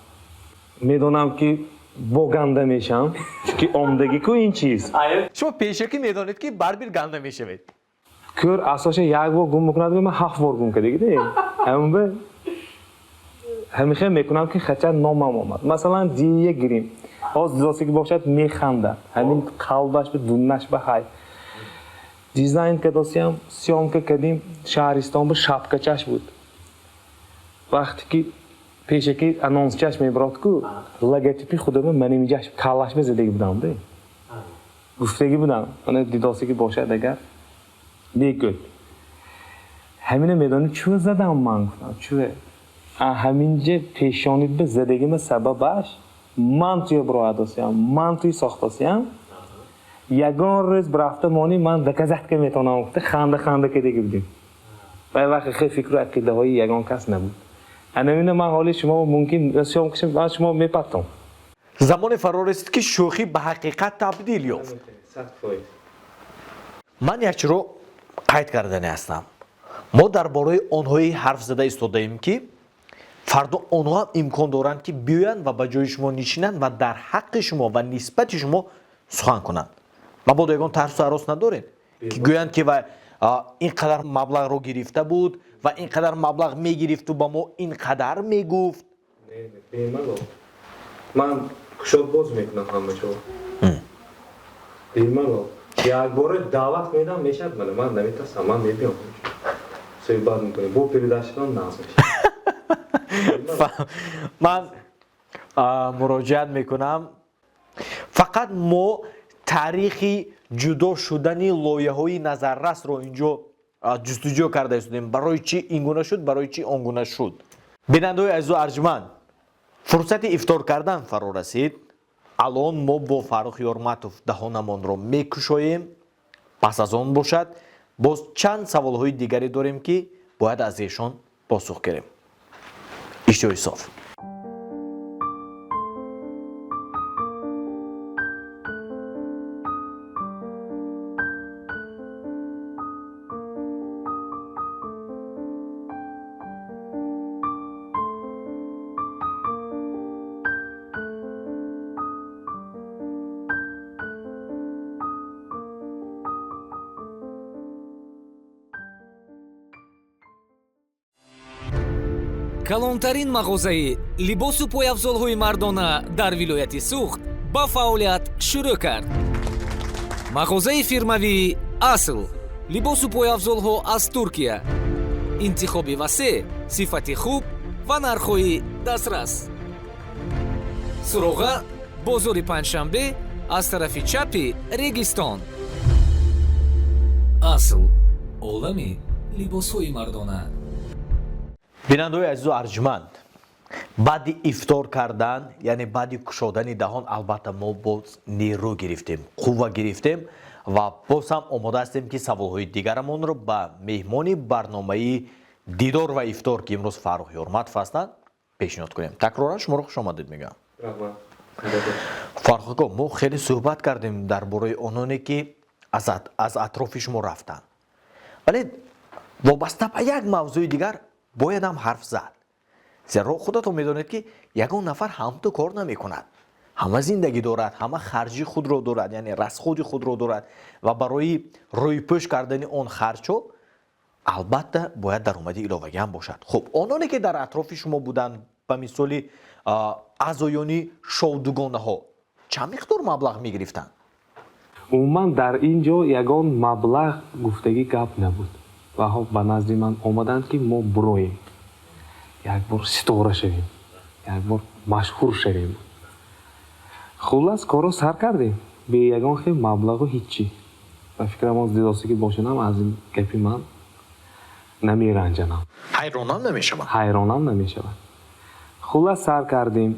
Медонам ки бо ганда мешам, чунки омдагӣ ку ин чиз. Шумо пешакӣ медонед ки барбир ганда мешавед. Кӯр асоша як бор гум мекунад, ман 7 бор гум кардагӣ, де? Ҳамун ба ҳамихе мекунам ки хача номам омад. Масалан дия гирим. Ҳоз дилосе ки бошад механдад. Ҳамин қалбаш ба дуннаш ба ҳай. Дизайн кадосиям, съёмка кардим, шаҳристон ба шапкачаш буд. Вақте ки пешаки анонсчаш мебарод ку, логотипи худама манимиҷаш каллаш мезадагӣ будам, де? Гуфтагӣ будам. Ана дидосе ки бошад агар мегӯд. Ҳамина медонӣ чӯ задам ман гуфтам, чӯ? Ҳаминҷа пешонид ба задагима сабабаш ман туя бироадосиям, ман туи сохтосиям. Ягон рӯз бирафта монӣ ман доказатка метавонам гуфта ханда ханда кардагӣ будем. Вай вақт хеле фикру ақидаҳои ягон кас набуд. Анамина ман ҳоли шумо мумкин съёмкашам, ман шумо мепартом. Замоне фаро расид ки шӯхӣ ба ҳақиқат табдил ёфт. 100%. Ман як чиро қайд кардани ҳастам. Мо дар бораи онҳое ҳарф зада истодаем ки фардо онҳо ҳам имкон доранд ки биёянд ва ба ҷои шумо нишинанд ва дар ҳаққи шумо ва нисбати шумо сухан кунанд. Мабодо ягон тарсу ҳарос надоред ки гӯянд ки ва ин қадар маблағро гирифта буд ва ин қадар маблағ мегирифту ба мо ин қадар мегуфт. Бемалол. Ман кушод боз мекунам ҳама ҷо. Бемалол. Якбора даъват кунедам мешавад мана, ман наметарсам, ман мебиём. Суҳбат мекунем. Бо передачатон нағз мешавад. Ман муроҷиат мекунам. Фақат мо таърихи ҷудо шудани лоиҳаҳои назаррасро инҷо ҷустуҷӯ карда истодем. Барои чӣ ин гуна шуд, барои чӣ он гуна шуд. Бинандаҳои азизу арҷманд, фурсати ифтор кардан фаро расид. Алон мо бо Фаррух Ёрматов даҳонамонро мекушоем. Пас аз он бошад боз чанд саволҳои дигаре дорем ки бояд аз эшон посух гирем. Иштиҳои соф. Калонтарин мағозаи либосу пойафзолҳои мардона дар вилояти Суғд ба фаъолият шурӯъ кард. Мағозаи фирмавии «Асл», либосу пойафзолҳо аз Туркия, интихоби васеъ, сифати хуб ва нархҳои дастрас. Суроға: бозори Панҷшанбе, аз тарафи чапи Регистон. «Асл», олами либосҳои мардона. Бинандаҳои азизу арҷманд, баъди ифтор кардан, яъне баъди кушодани даҳон, албатта, мо боз нерӯ гирифтем, қувва гирифтем ва боз ҳам омода ҳастем, ки саволҳои дигарамонро ба меҳмони барномаи «Дидор ва ифтор», ки имрӯз Фаррух Ёрматов ҳастанд, пешниҳод кунем. Такроран шуморо хушомадед мегӯям. Фаррух ако, мо хеле суҳбат кардем дар бораи ононе, ки аз атрофи шумо рафтанд, вале вобаста ба як мавзӯи дигар бояд ҳам ҳарф зад, зеро худатон медонед, ки ягон нафар ҳамту кор намекунад, ҳама зиндагӣ дорад, ҳама харҷи худро дорад, яъне расходи худро дорад ва барои рӯйпӯш кардани он харҷҳо, албатта, бояд даромади иловагӣ ҳам бошад. Хуб, ононе ки дар атрофи шумо буданд, ба мисоли аъзоёни шоу-дугонаҳо, чанд миқдор маблағ мегирифтанд? Умуман, дар ин ҷо ягон маблағ гуфтагӣ гап набуд. Ваҳо ба назди ман омаданд, ки мо буроем, як бор ситора шавем, як бор машҳур шавем. Хуллас, корро сар кардем бе ягон хел маблағу ҳиччӣ. Ба фикрам, оз дидосагӣ бошанам, аз ин гапи ман намеранҷанам. Ҳайронам намешавад. Ҳайронам намешавад. Хуллас, сар кардем.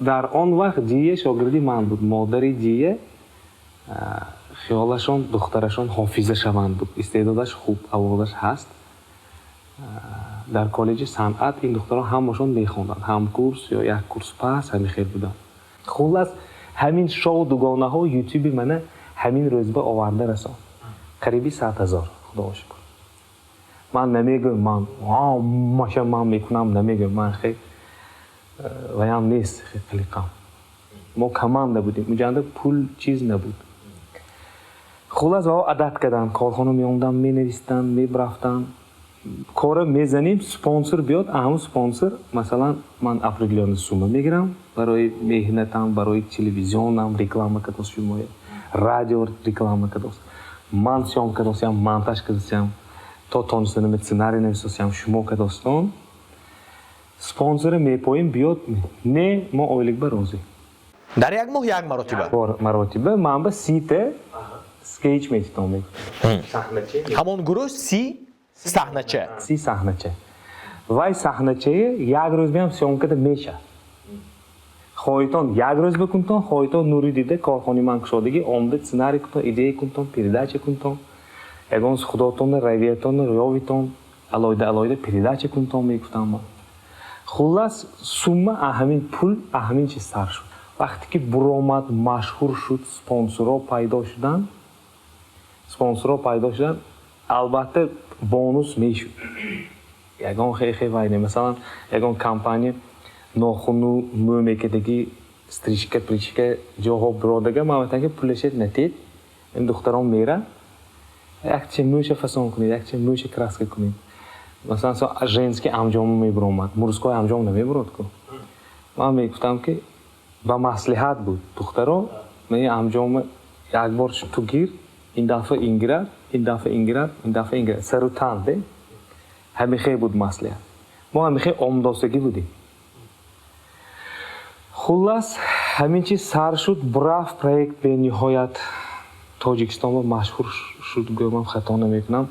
Дар он вақт Ҷия шогирди ман буд. Модари Ҷия хиёлашон духтарашон ҳофиза шаванд буд. Истеъдодаш хуб, овозаш ҳаст. Дар коллеҷи санъат ин духтарон ҳамашон мехонданд, ҳамкурс ё як курс пас, ҳамин хел буданд. Хуллас, ҳамин шоу дугонаҳо Ютуби мана ҳамин рӯзба оварда расон, қариби 100 000, худоро шукр. Ман намегӯям, ман ҳамаша ман мекунам, намегӯям. Ман хел ваям нест, қилиқам. Мо команда будем, уҷанда пул чиз набуд. Хуллас, вао адат карданд, корхона меомданд, менавистанд, мебрафтанд. Кора мезанем, спонсор биёд, ҳамун спонсор, масалан, ман определённый сумма мегирам барои меҳнатам, барои телевизионам реклама кардост, шумоя радио реклама кардост, ман съёмка кардосиям, монтаж кардосиям, то тонистанаме сценарий нависосиям, шумо кардостон. Спонсора мепоем, биёд, не, мо ойлик ба розӣ. Дар як моҳ як маротиба? Маротиба ман ба 30-та скетч метитон. Ҳамон гурӯҳ 30 саҳнача? 30 саҳнача. Вай саҳначае як рӯз биям, съёмкада мешавад. Хоҳитон, як рӯз бикунтон, хоҳитон, нури дида, корхони ман кушодагӣ, омда сценарий кунтон, идея кунтон, передача кунтон, ягон худотонро, равиятонро ёвитон, алоҳида алоҳида передача кунтон, мегуфтам ман. Хуллас, сумма ҳамин пул, ҳамин чиз сар шуд. Вақте ки буромад, машҳур шуд, спонсорҳо пайдо шуданд, спонсорҳо пайдо шуданд, албатта, бонус мешуд. Ягон хе вай не, масалан, ягон компания нохуну мӯ мекардагӣ, стрижка, прическа ҷоҳо биродага, ман метавонам, ки пулашет натед, ин духтарон мера, якче мӯша фасон кунед, якче мӯша краска кунед. Масалан, женский амҷомо мебиромад, мужской амҷом намебирод ку. Ман мегуфтам, ки ба маслиҳат буд: духтаро, ман ин амҷома як бор ту гир, ин дафъа ин гирад, ин дафъа ин гирад, ин дафъа ин гирад, сару тан де. Ҳамихе буд маслиҳат. Мо ҳамихе омдосагӣ будем. Хуллас, ҳамин чиз сар шуд, бурафт проект, бениҳоят Тоҷикистонба машҳур шуд, гӯям, хато намекунам.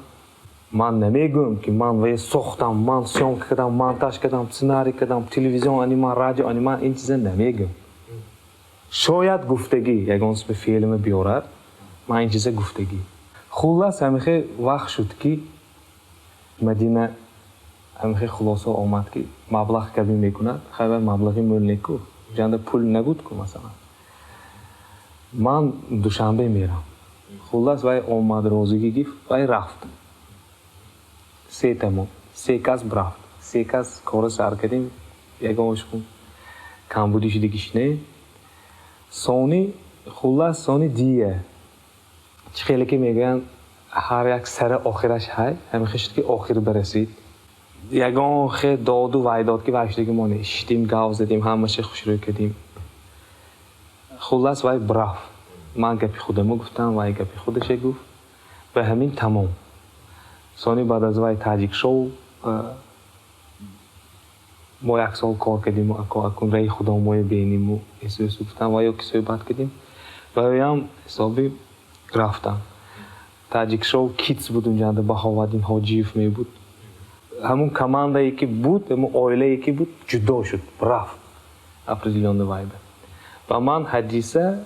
Ман намегӯям, ки ман вае сохтам, ман съёмка кардам, монтаж кардам, сценарий кардам, телевизион ани ман, радио ани ман, ин чиза намегӯям. Шояд гуфтагӣ ягон сме филме биёрад, ман ин чиза гуфтагӣ. Хуллас, ҳамихе вақт шуд, ки Мадина ҳамихе хулоса омад, ки маблағ кабӣ мекунад. Хайвай, маблағи мӯл неку, ҷанда пул набуд ку. Масалан, ман Душанбе мерам. Хуллас, вай омад, розигӣ гирифт, вай рафт. Се тамом, се кас рафт, се кас кора сар кардем, ягон ошхун камбудӣ шудагиш не. Сони, хуллас, сони дия чӣ хеле ки мегӯянд, ҳар як сара охираш ҳай, ҳамихе шуд, ки охир барасид. Ягон хе доду вайдод ки вайшдиги мо шиштим, гав задим, ҳамаша хушрӯй кардим. Хуллас, вай брафт. Ман гапи худамо гуфтам, вай гапи худаша гуфт, ба ҳамин тамом. Сони баъд аз вай Таҷик Шоу мо як сол кор кардиму акун раи худомое бениму эсӯсу гуфтам, ва ё ки суҳбат кардим, ва ёям ҳисоби рафтам. Таҷик Шоу Китс буд, унҷанда Баҳоваддин Ҳоҷиев мебуд. Ҳамун командае ки буд, ҳамун оилае ки буд, ҷудо шуд, рафт определённый вайба. Ва ман Ҳадиса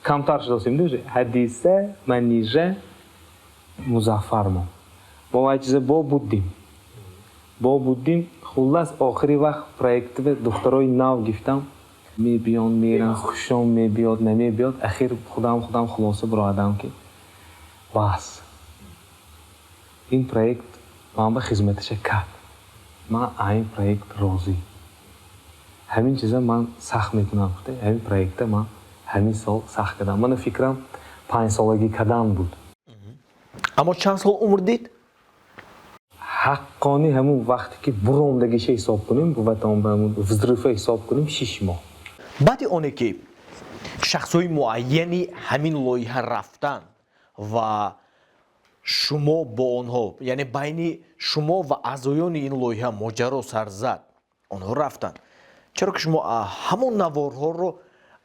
камтар шудосем, Ҳадиса, Манижа, Музаффар, мо вай чиза бо буддим, бо буддим. Хуллас, охири вақт проективе духтарои нав гифтам, мебиён, меран, хушон мебиёд, намебиёд. Ахир худам хулоса бироадам, ки бас, ин проект ман ба хизматаша кард, ман ин проект розӣ. Ҳамин чиза ман сахт мекунам. Ҳамин проекта ман ҳамин сол сахт кардам. Мана фикрам, 5-солагӣ кардан буд. Аммо чанд сол умр дид? Ҳаққонӣ, ҳамун вақте ки буромдагиша ҳисоб кунем, буватон ба ҳамун взрыв а ҳисоб кунем, 6 моҳ. Баъди оне ки шахсҳои муайяни ҳамин лоиҳа рафтанд ва шумо бо онҳо, яъне байни шумо ва аъзоёни ин лоиҳа моҷаро сар зад, онҳо рафтанд, чаро ки шумо ҳамон наворҳоро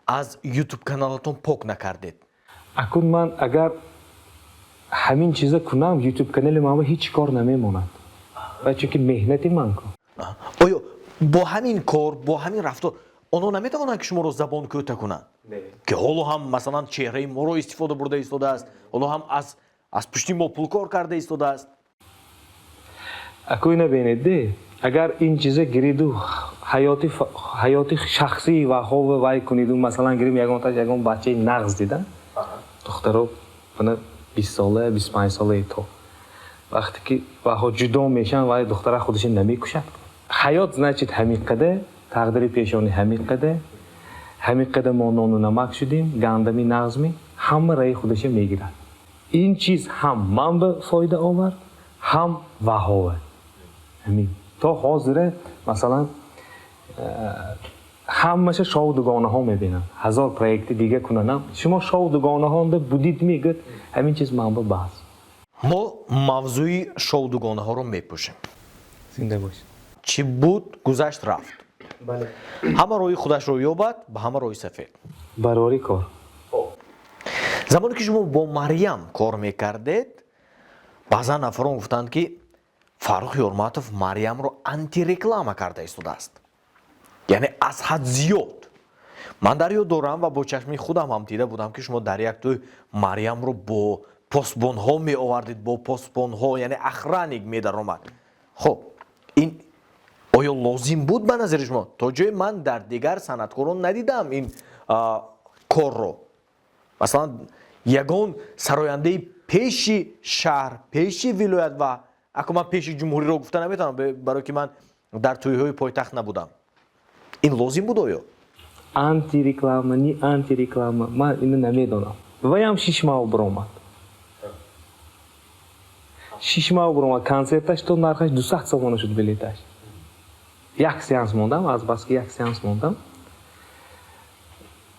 аз Ютуб каналатон пок накардед? Акун ман агар ҳамин чиза кунам, Ютуб канали ман ҳеҷ кор намемонад ва чунки меҳнати ман ку. Оё бо ҳамин кор, бо ҳамин рафтор онҳо наметавонанд, ки шуморо забон кӯта кунанд, ки ҳоло ҳам, масалан, чеҳраи моро истифода бурда истодааст, ҳоло ҳам аз пушти мо пулкор карда истодааст? Аку, ина бинед де, агар ин чиза гириду ҳаёти шахсии ваҳова вай куниду, масалан, гирим, ягонташ ягон бачаи нағз дида, духтаро мана 20 сола, 25-солаи, то вақте ки ваҳо ҷудо мешаванд, вай духтара худаша намекушад. Ҳаёт, значит, ҳамин қадар тақдири пешонӣ, ҳамин қадар мо нону намак шудем, гандами нағзми, ҳама раи худаша мегирад. Ин чиз ҳам ман ба фоида овард, ҳам ваҳова. Ҳамин то ҳозира, масалан, ҳамаша шоу дугонаҳо мебинанд, ҳазор проекти дига кунанам, шумо шоу дугонаҳонда будид, мегӯяд, ҳамин чиз ман ба баҳс. Мо мавзӯи шоу дугонаҳоро мепӯшем. Зинда бош. Чӣ буд, гузашт, рафт. Ҳама роҳи худашро ёбад, ба ҳама роҳи сафед. Барори кор. Замоне ки шумо бо Марьям кор мекардед, баъзан нафарон гуфтанд, ки Фаррух Ёрматов Марьямро антиреклама карда истодааст, яъне аз ҳад зиёд. Ман дар ёд дорам ва бо чашми худам ҳам дида будам, ки шумо дар як тӯй Марьямро бо посбонҳо меовардед, бо посбонҳо, яъне охранник медаромад. Хуб, ин оё лозим буд ба назари шумо? То ҷое ман дар дигар санъаткорон надидам ин корро. Масалан, ягон сарояндаи пеши шаҳр, пеши вилоят ва ако ман пеши ҷумҳуриро гуфта наметавонам, барое ки ман дар тӯйҳои пойтахт набудам. Ин лозим буд оё? Антиреклама, не антиреклама, ман ина намедонам. Ваям 6 моҳ биромад, 6 моҳ биромад. Консерташ то нархаш 200 сомона шуд билеташ. Як сеанс мондам, азбаски як сеанс мондам.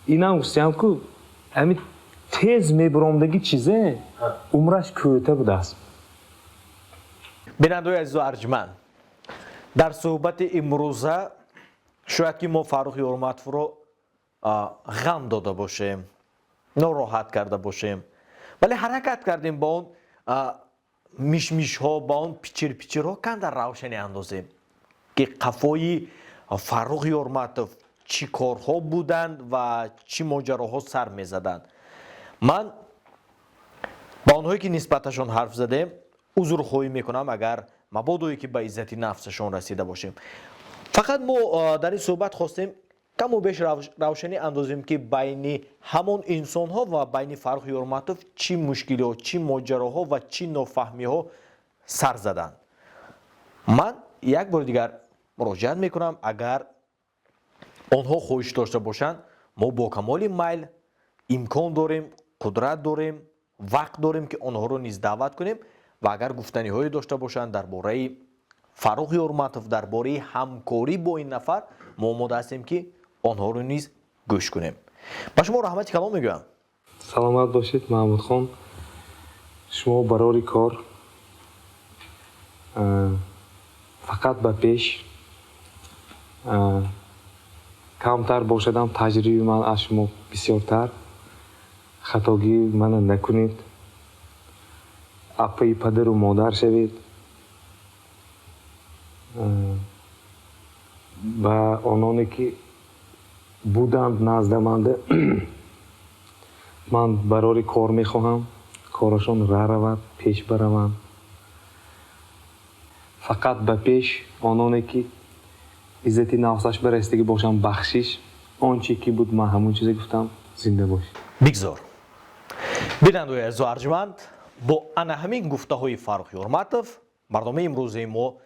Инам гуфтиям ку, ҳамин тез мебиромдагӣ чизе умраш кӯта будааст. Бинандаои азизу арҷманд, дар суҳбати имрӯза шояд ки мо Фаррух Ёрматовро ғам дода бошем, нороҳат карда бошем, вале ҳаракат кардем ба он мишмишҳо, ба он пичирпичирҳо камтар равшанӣ андозем, ки қафои Фаррух Ёрматов чӣ корҳо буданд ва чӣ моҷароҳо сар мезаданд. Ман ба онҳое, ки нисбаташон ҳарф задем, узрхоҳӣ мекунам, агар мабодое ки ба иззати нафсашон расида бошем. Фақат мо дар ин суҳбат хостем каму беш равшанӣ андозем, ки байни ҳамон инсонҳо ва байни Фаррух Ёрматов чӣ мушкилиҳо, чӣ моҷароҳо ва чӣ нофаҳмиҳо сар заданд. Ман як бори дигар муроҷиат мекунам: агар онҳо хоҳиш дошта бошанд, мо бо камоли майл имкон дорем, қудрат дорем, вақт дорем, ки онҳоро низ даъват кунем ва агар гуфтаниҳое дошта бошанд дар бораи Фаррух Ёрматов, дар бораи ҳамкорӣ бо ин нафар мо омода ҳастем, ки онҳоро низ гӯш кунем. Ба шумо раҳмати калом мегӯям. Саломат бошед, Маҳмудхон. Шумо барори кор, фақат ба пеш. Камтар бошадам, таҷрибаи ман аз шумо бисёртар. Хатогии мана накунед, апаи падару модар шавед. Ба ононе ки буданд наздаманда, ман барори кор мехоҳам, корашон равад, пеш бараванд, фақат ба пеш. Ононе ки иззати нафсаш барасидагӣ бошам, бахшиш. Он чи ки буд, ман ҳамон чизе гуфтам. Зинда бош. Бигзор. Бинандаои азизу арҷманд, бо ана ҳамин гуфтаҳои Фаррух Ёрматов барномаи имрӯзаи мо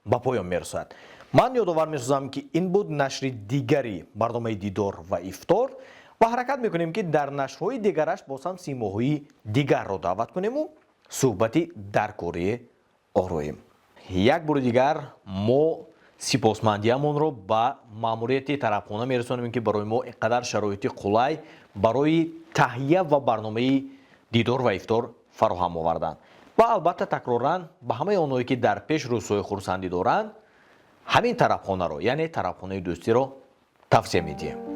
ба поён мерасад. Ман ёдовар месозам, ки ин буд нашри дигари барномаи «Дидор ва ифтор» ва ҳаракат мекунем, ки дар нашрҳои дигараш боз ҳам симоҳои дигарро даъват кунему суҳбати даркорӣ ороем. Як бори дигар мо сипосмандиамонро ба маъмурияти тарабхона мерасонем, ки барои мо ин қадар шароити қулай барои таҳия ва барномаи «Дидор ва ифтор» фароҳам оварданд. Ва албатта, такроран ба ҳамаи онҳое, ки дар пеш рӯзҳои хурсандӣ доранд, ҳамин тарабхонаро, яъне тарабхонаи Дӯстиро тавсия медиҳем.